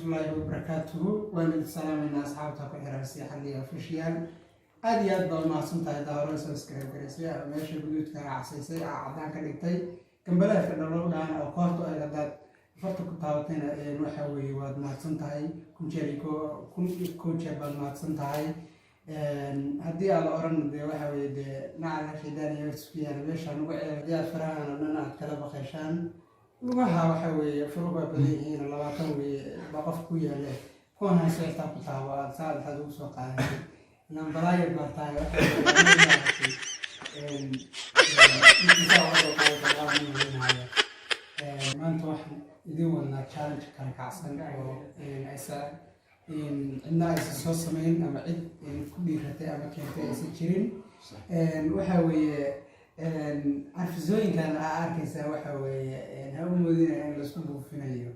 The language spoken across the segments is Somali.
Waraxmatullaahi wabarakaatuhu. Waan idin salaameynaa asxaabta ku xiran Si Xaliye Official. Aad iyo aad baa umahadsan tahay daawaro subscribe garaysay, meesha guduudka cagsaysay, cadaan ka dhigtay, gambaleelka dhalowdhaan oo koortu ay hadaad farta ku taabatayna. Waxa weeye waad mahadsan tahay 1000 jeer iyo 1001 jeer baad mahadsan tahay. Haddii aan la oran dee waxa weeye dee nacala shaydaan iyo isku yaala meesha nugu ceeb. Haddii aad farahan oo dhan aad kala baqayshaan lugaha, waxa weeye furuq waa badan yihiin oo 20 weeye baa qof ku yaale, kuwan hayse xitaa ku taabo aad saa intaad ugu soo qaadatay ilaan balaayo baa tahay. Waxa weeye maaragtay intiisaa uga soo qaadatay waa muhiimaya. Maanta waxaan idin wadnaa challenge kala kacsan oo aysa cidna aysan soo samayn ama cid ku dhiiratay ama keentay aysan jirin. Waxa weeye carfisooyinkan aa arkaysaa, waxa weeye ha u moodina in laisku buufinayo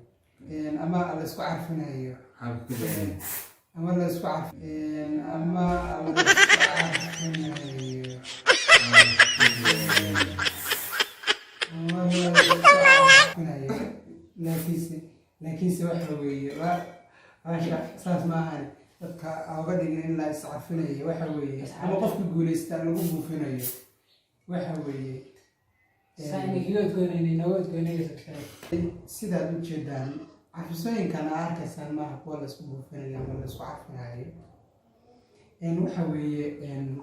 ama laisku carfinayo ama laisku carf ama laisku carfinayo ama laisku carfinayo, laakiinse waxa weeye baasha saas maahan. Dadka oga dhigin in la iscarfinayo. Waxa weeye ama qofka guuleysta lagu buufinayo waxa weeye. Sidaad u jeedaan, carfisooyinkan aa arkaysaan maaha kuwa laisku buufinayo ama laisku carfinayo. Waxa weeye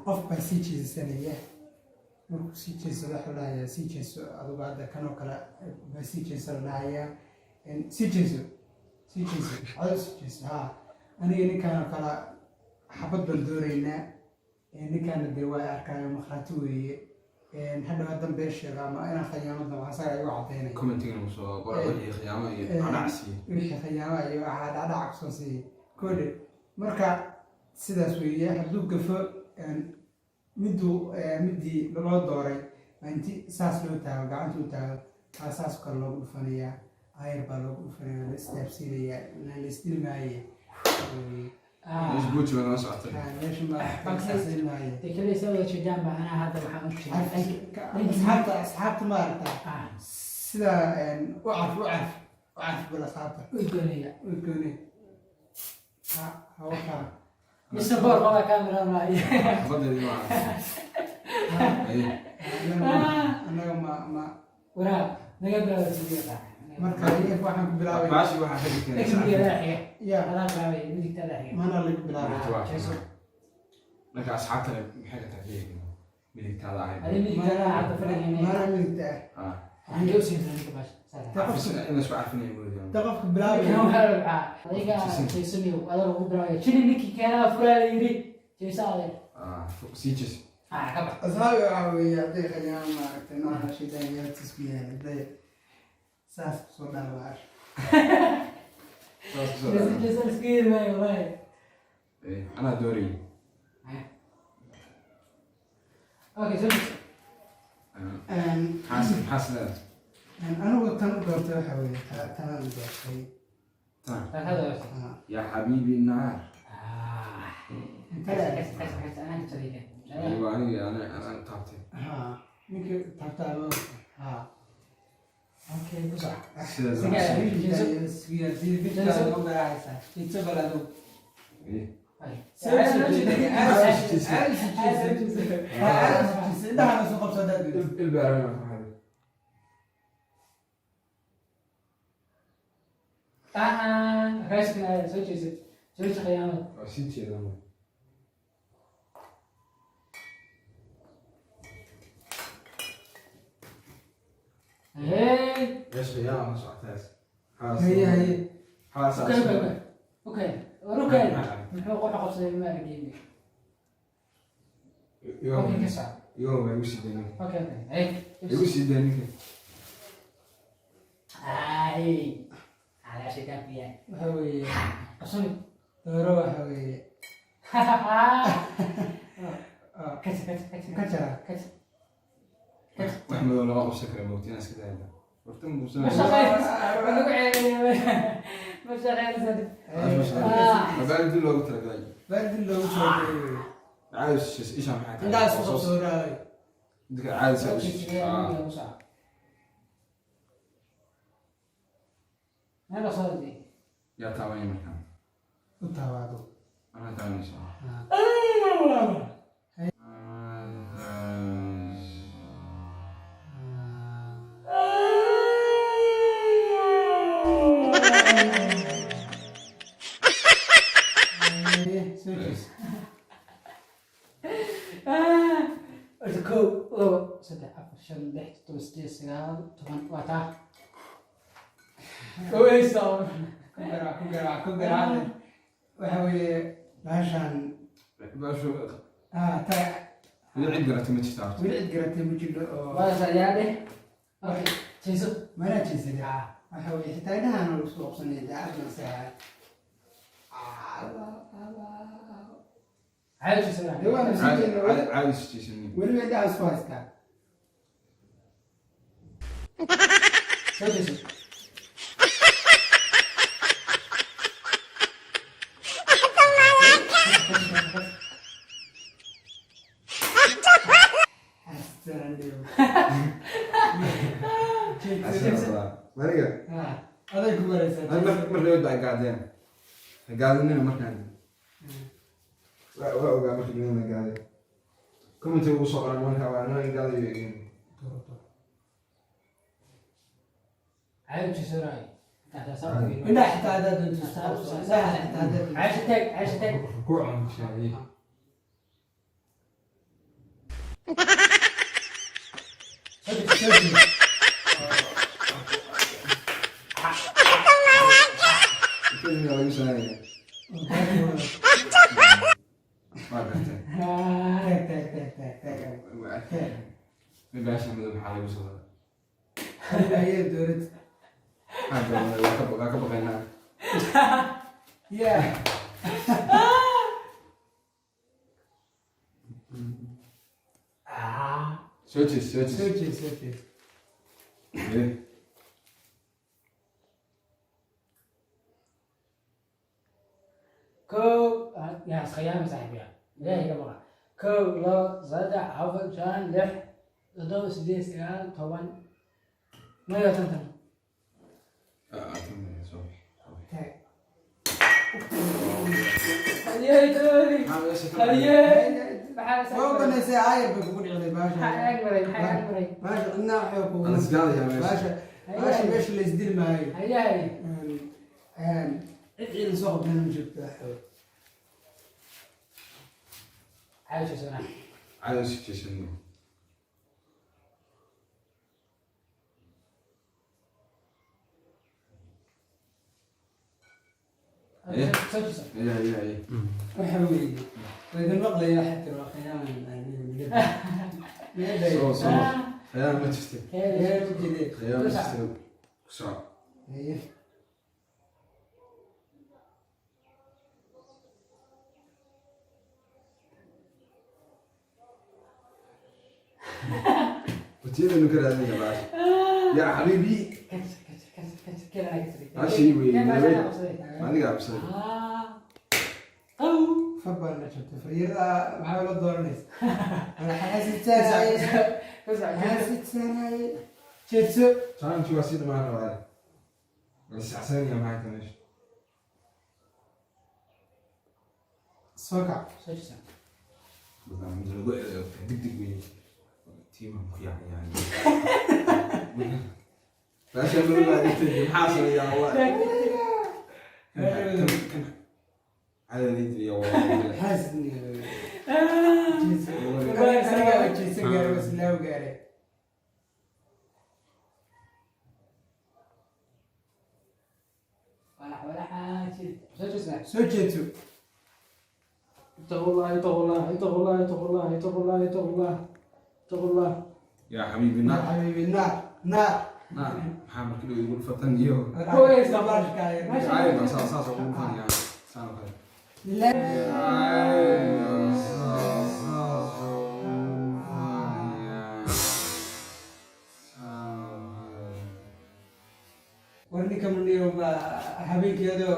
qof baa sii jeesanaya. Markuu sii jeesado waxaa la dhahayaa sii jeeso adugu. Hadda kanoo kale baa sii jeeso la dhahayaa. Sii jeeso, sii jeeso adu, sii jeeso. Ha, aniga ninkaan oo kale xabad baan dooraynaa. Ninkaana dee waa arkaayo, markhaati weeye. Hadhow haddan been sheego ama inaan khayaamo damco, asaga igu caddaynaya. Commentigana kusoo qora wixii khiyaamo iyo dhacdhacsi. Wixii khiyaamo iyo waxaa dhacdhaca kusoo siiyey kole. Marka sidaas weeye. Hadduu gafo miduu midii loo dooray baa inti saas loo taago, gacanta u taago, baa saas kale loogu dhufanayaa, ayar baa loogu dhufanaya, la istaabsiinayaa, la isdili maaye. Isbuuti baa nala socotay. Meesha ma maaye. Asxaabta maaragta sida u carf, u carf, u carf bal asxaabta udgoone ha hawakaa. Xabadeedii ma Annaga ma marka waxaan ku bilaabay. Baashi waxaa ka dhigtay. Ya, mana laga bilaabay. Marka asxaabtana maxay ka tahay midigtaada ahayd? Mana midigta ah. In laisku carfinayo moodaya. Ta qofka bilaabay. Sii jees. Asxaabi, waxaa weeye hadday khayaamo maaragtay nooca shaydaan yaabtiis ku yahay, hadday saas kusoo dhaawaash. Saas kusoo dhaca. Anaa doorayay. Maxaa sidaa? Anigu tan u doortay waxa weeye tanaan u doortay. Tan yaa xabiibi naar. Anigu aniga ana taabtay. Ha, ninkii taabtaa ha. Sidaas. Jeedso bal adigu. Indhahana soo qabso haddaad doonto. Ilbaarana ku xaday. Waa sii jeedaa marka. Meesha khiyaamo la socotaas. Haye, haye. Xaas. Igo waa igu sii dayn. Igu sii dayn ninka. Waxa weeye dooro, waxa weeye ka jara. Wax madow lama qabsan kara moogta inaan iska daayna. Horta ma buusanayso. Mabaaldi loogu talagalay. Baaldin loogu talagalay. Caadi isha maxay tahay? Indhaha isku qabso waraabay. Dadka caadi saa u shisheeyay. Yaa taabanaya markaan? U taabaado. Anaa taabanaysa. Soo jees. Horta kow, labo, saddex, afar, shan, lix, toddoba, sideed, sagaal, toban, waa taa. Koweyso. Ku garaac, ku garaac, ku garaac. Waxa weeye bahashan. Baashu. Ah, taa. Weli cid garatay ma jirta horta. Weli cid garatay ma jiro oo. Waa sayaa dheh. Okay, jeeso. Mana jeesaday. Waxa weeye xitaa indhahaan lagu soo qabsanaya daacadna saacad. Maxay jeesanaa? Dee waanu sii Caadi jeednaa. caadi caadi isu jeesanin. Weliba indhaha isku haystaa. Soo jeeso. Xasanadhiyo. Mariga. Ah, aday ku waraysaa. Mar dhaweyd baa gaadeen. Gaadinina markaan. Waa ogaa markii inaan gaaday. Commentiga ugu soo qoran markaa waa inaan gaadayo eegin. Maxay jeesanaa? Indhaha xitaa haddaad doonto isku qabso. Indhaha xitaa haddaad doonto. Caysha taag, caysha taag. Rukuuc aan ku sheegay. Soo jeeso. Soo jeeso. Filmka lagu sameeyay. Waa gartay. Taag, taag, taag, taag, taag. Waa arkay. Baasha madow maxaa lagu soo daray? Ayay dowlad. Maxaa doonay? Waa ka baqaynaa. Yaa. Soo jees, soo jees. Soo jees, soo jees. Eh. Kow, yaa iskhiyaami saaxiib yaa. Ilaahay ka baqa. Kow, labo, saddex, afar, shan, lix, toddoba, sideed, sagaal, toban. Maya tantan. Ah, tan soo. Taag. Haliyey tooli. Maxaa meesha ka Haliyey. Maxaa Waa banaysay, aayar bay kugu dhicday bahasha. Maxaa ag maray? Maxaa ag maray? Bahasha cidna waxay kugu. Aan isgaadayaa meesha. Bahasha meesha la isdili maayo. Haliyey. Cid ciidan soo qabtayna ma jirto. Maxaa jeesanaa? Caadi isu jeesanin. Eh. Soo jeeso. Iya, iya, iya. Waxa weeye waa idin maqlayaa, xataa waa khiyaaman. Soo, soo. Khiyaan ma jirto. Khiyaan ma jirto. Ku soco. Wajiyadanu ka raadinaya baasha. Yaa xabiibi. Kasir, kasir, kasir, kasir. Keen anaa kasir. Baashii weeye, Keen madawey. baashaa qabsaday. Ma adiga cabsaday? Ah. Qaw. Far baa la jabtay faryarada, maxaa la dooranaysa? Xaasidsanaaye, xaasidsanaaye, jeedso. Challenge waa sii dhamaan rabaa. La saxsanaya maxay tahay meesha? Soo kac. Soo jeeso. Barnaamij lagu eedeeyo degdeg weeye. Tiimaan ku yaacayaan. Baasha madow baa dhigtay. Maxaa sameeyaa wallahi? Kan caadi diliya wallahi. Xaasidniyo. Jeedso. Anigaa jeedso gaare, waslaaw gaare. Walax, walax, soo jeeso. Soo jeedso. اتقوا الله، اتقوا الله، اتقوا الله، اتقوا الله، اتقوا الله، اتقوا الله، اتقوا الله. Yaa xabiibi, يا naar. حبيبي، نار نار. Naar. Maxaa markii dhow igu dhufatan iyo. Hooyaysa. Caadi baa saas ugu dhufanaya. Saan oo kale. لا. Saas ugu dhufanaya. Saan. War ninka muniyo baa habeenkeedo.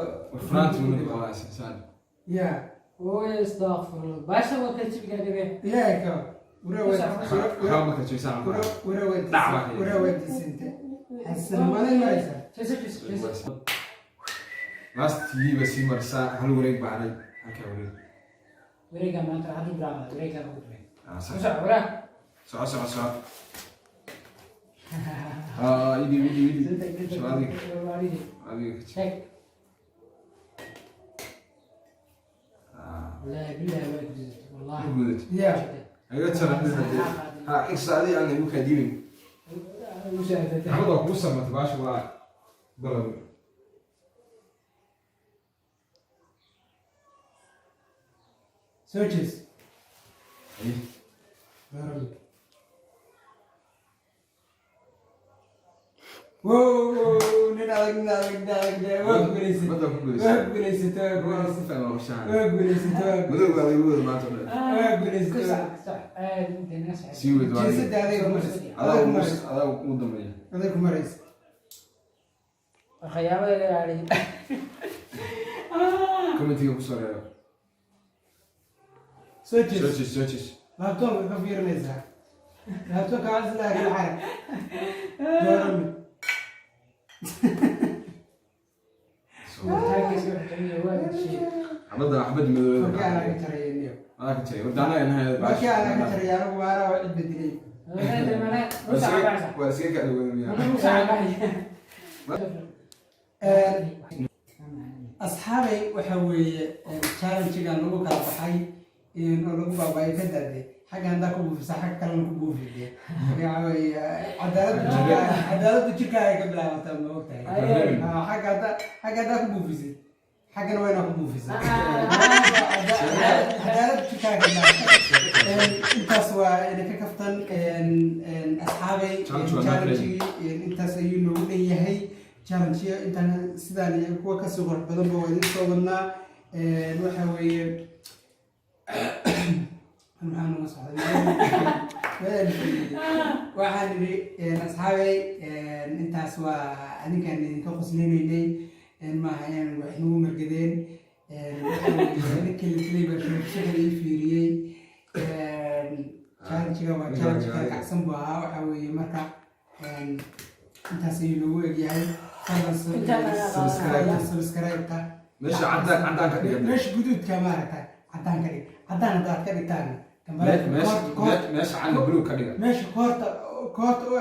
Faraanti wuu naga qabaa saan. Ya. واستغفر الله، باشا وكل شيء قاعد يبيع. Ilaahay ka Waxba marka jeesaan oo kale. wara weydiisinte xasan malin maraysa. جيسو، جيسو، جيسو. Last-ii ba sii marsaa, hal wareeg baa haray, halkaa wareeg. Wareegga maanta hadduu bilaabaa, wareegga ugu dambeeya. Ah, sax. Ku soco, wareeg. Soco, soco, soco. Ah, idi, idi, idi. Soco adiga. Adiga ka jir. Sheeg. Ah, Wallaahi billahi waa gudatay, wallaahi. ku gudatay. Ya. Aga jara mid hadee. Ha, igsa adiga aan igu kaa diibin. Ugu saadatay. Maxamed waa kugu samatay, baasha waa balad. Soo jees. Ay, Dooro. Wow, nin adag, nin adag, nin adag, nin adag. Waa ku guulaysatay. Badda ku Waa guulaysatay. ku guulaysatay, waa ku Waa si guulaysatay. fiican waa shahan. Waa guulaysatay, waa guulaysatay. Madow baa lagu wada maanta oo dhan. Waa guulaysatay. Ku soco, ku soco. Intee naga socday? Sii wed waa adiga. Jeesada adiga ku maraysa. Adaa Adaa ku ugu maraysa. adaa ugu dambeeya. Adaa ku maraysa. Khiyaamada laga ilaaliyo. Comment-iga ku soo reebo. Soo Soo jees. jees, soo jees. Laptop-ka ka fiirinaysaa. Laptop-ka waa isla kala xaray. Dooro mid. Taaggiisa wuxuu taagan yahay, waa dishay. Xabadda xabad madow. Markii anaa ka jaray niyo. Adaa ka jaray. Warda anaga nahay baasha. Markii anaa ka jaray anigu waana waa cid bedelay. Ku soco, bacsa. Waa iskaga kala wadamiyaa. Ku soco, bacsa. Asxaabay, waxa weeye challenge-gan lagu kala baxay oo lagu baabaayay ka daade xagga haddaa ku buufisa, xagga kalena ku buufide. Waxa weeye cadaaladdu jirkaaga ka bilaabataa, ma ogtahay? Ah, xagga haddaa ku buufisid, xaggana waa inaa ku buufisaa. Cadaaladdu jirkaaga ka bilaabataa. Intaas waa idinka kaftan, asxaabay. Challenge waa noo. Challenge-gii intaas ayuu noogu dhan yahay. Challenge intaan sidaan iyo kuwa kasii qurux badanba waa idin soo wadnaa. Waxa weeye, maxaa nooga socday? Waxaan idhi, asxaabay, intaas waa adinkaan idinka qoslaynaynay, maaha inaan wax nagu margadeen. Waxa weeye, ninkii la tilay baa shoogsaga ii fiiriyey. Challenge-ga waa challenge kala kacsan buu ahaa. Waxa weeye, marka intaas ayuu noogu egyahay. Fadlan Subscribe. Subscribe-ta. Meesha caddaan caddaan ka dhigan. Meesha guduudka maaragta caddaan ka dhig. Caddaan haddaad ka dhigtaan, Meesha cadna blue ka dhigan. Meesha koorta u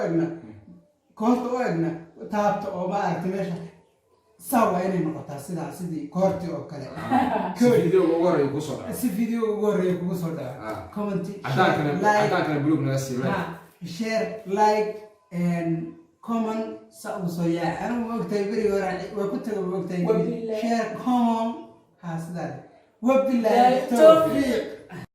egna taabta oo maaragta meesha saa waa inay noqotaa sidaa, sidii koorti oo kale. Si video ugu horreeya kuu soo dhaco. Si video ugu horreeya kugu soo dhaco. Comment, Caddaankana like, caddaankana blue naga sii like. Ha, share, like and comment. Sa ugu soo yaa anigu ma ogtahay, berigi hore waa ku tago, ma ogtahay? Wabillahi. Share, comment, ha, sidaa. Wabillahi tawfiiq.